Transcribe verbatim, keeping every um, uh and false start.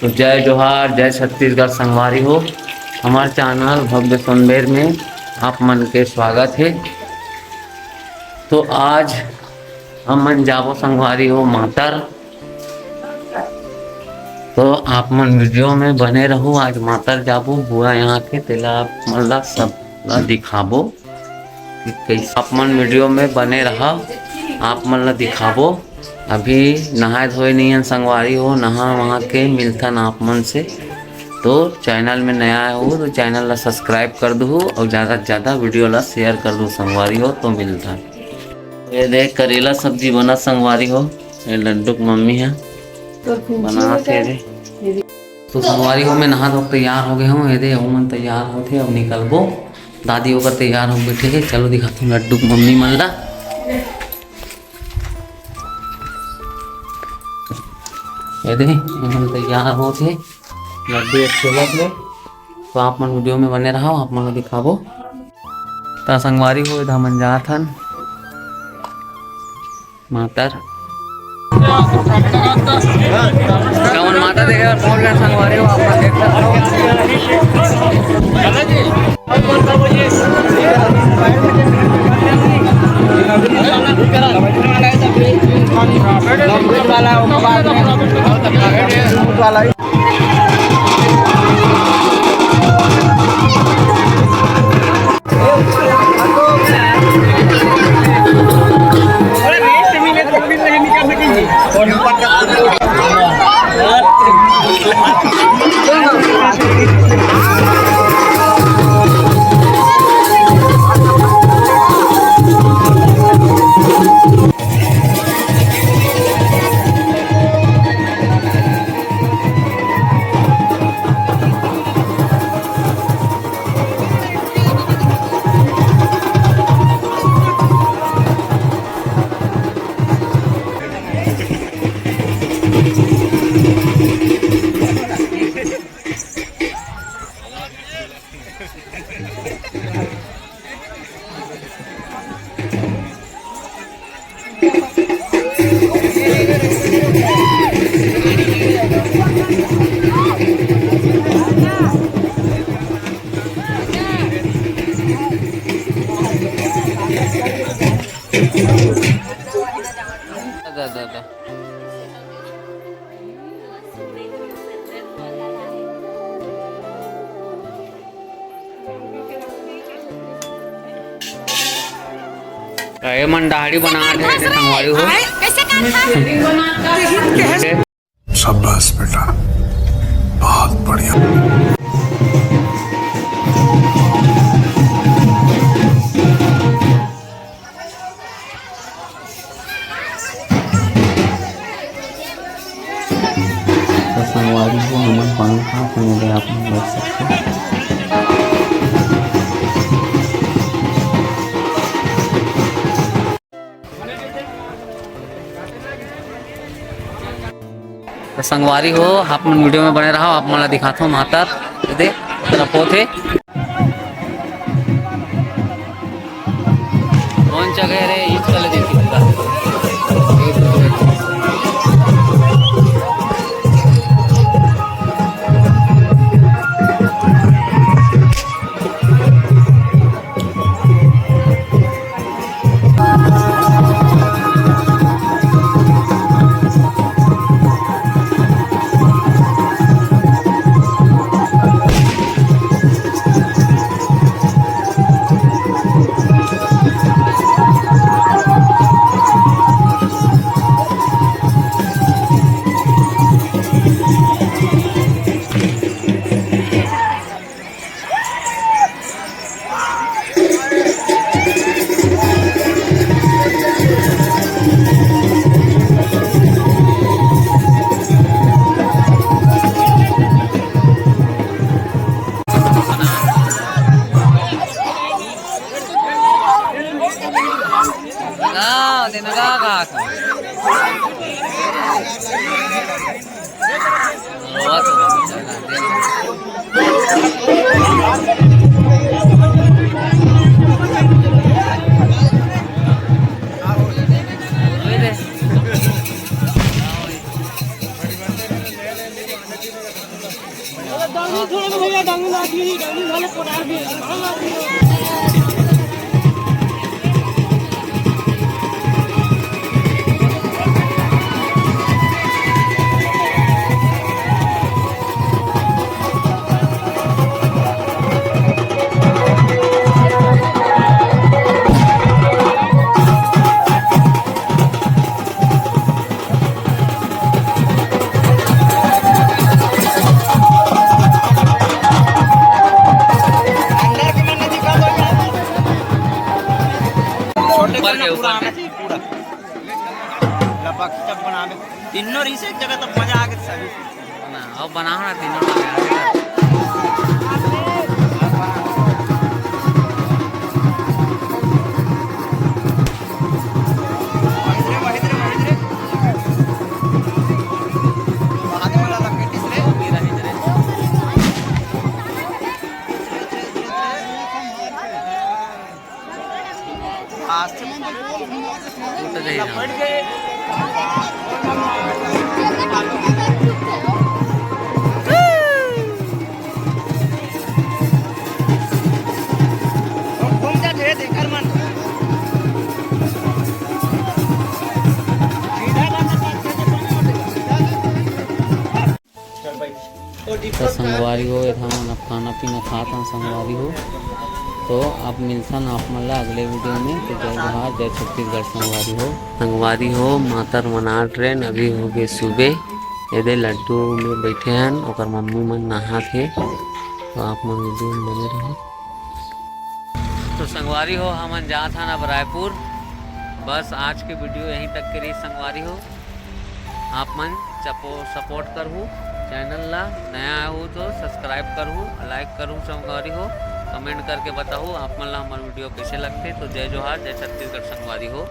तो जय जोहार, जय छत्तीसगढ़ संगवारी हो। हमार चैनल भव्य सोनबेर में आप मन के स्वागत हे। तो आज हम मन जाबो संगवारी हो मातर। तो आप मन वीडियो में बने रहू। आज मातर जाबो, बुआ यहाँ के, तेला आप मन ला सब ला दिखाबो। कि कैसे आप मन वीडियो में बने रहा, आप मन ला दिखाबो। अभी नहाए धोए नहीं हन संगवारी हो, नहा वहाँ के मिलथन आप मन से। तो चैनल में नया हो तो चैनल ला सब्सक्राइब कर दू और ज़्यादा से ज़्यादा वीडियो ला शेयर कर दू संगवारी हो, तो मिलथन। ये देख करेला सब्जी बना संगवारी हो, ये लड्डू के मम्मी है बना के रे। तो संगवारी हो, मैं नहा धो के तैयार हो गए हूँ। ये दे, वो मन तैयार होथे, अब निकलबो। दादी ओकर तैयार हो बैठे हे। चलो दिखाते हैं लड्डू के मम्मी मन ला। ये दे, ये मन तैयार होथे, लड्डू एक चलत ले। तो आप मन वीडियो में बने रहो, आप मन ला दिखाबो। ता संगवारी हो, इधर मन जात हन। मातर। कौन माता देखे और कौन का संगवारी हो, आप मन देख सकते हो। ए मन डाहड़ी बना दे, संगवारी हो। कैसे काटता है? शाबाश बेटा, बहुत बढ़िया। तो संगवारी हो, हमन पान खात हन, आप मन देख सकते हो। तो संगवारी हो, आप मन वीडियो में बने रहो, आप मन ला दिखात हो मातर, ये दे, तरफ होत हे। कौन जगह रे, इसका ले देखिए पूरा। थोड़ा तो भैया डांगू नाच भी, डांगू वाले कोडार भी। छोटे ऊपर करना के पूरा ऊपर आना के। चाहिए, पूरा। लपक सब बनावे। तीनों रही से एक जगह तब मजा आ गया सभी। बना, अब बनाओ ना तीनों का। तो संगवारी हो, एथा हमन अब खाना पीना खात हन संगवारी हो। तो अब मिलथन आप मन ला अगले वीडियो में। तो जय जोहार, जय छत्तीसगढ़ संगवारी हो। संगवारी हो, मातर मनात रेन, अभी हो गए सुबह। एदे लड्डू में बैठे हन, ओकर मम्मी मन नहात हे। तो आप मन वीडियो में बने रहो। तो संगवारी हो, हमन जात हन अब रायपुर। बस आज के वीडियो यहीं तक के रही संगवारी हो। आप मन चपो-, सपोर्ट करहू चैनल ला, नया हो तो सब्सक्राइब करहू, लाइक करहू संगवारी हो, कमेंट करके बताहू आप मन ला हमर वीडियो कैसे लगते। तो जय जोहार, जय छत्तीसगढ़ संगवारी हो।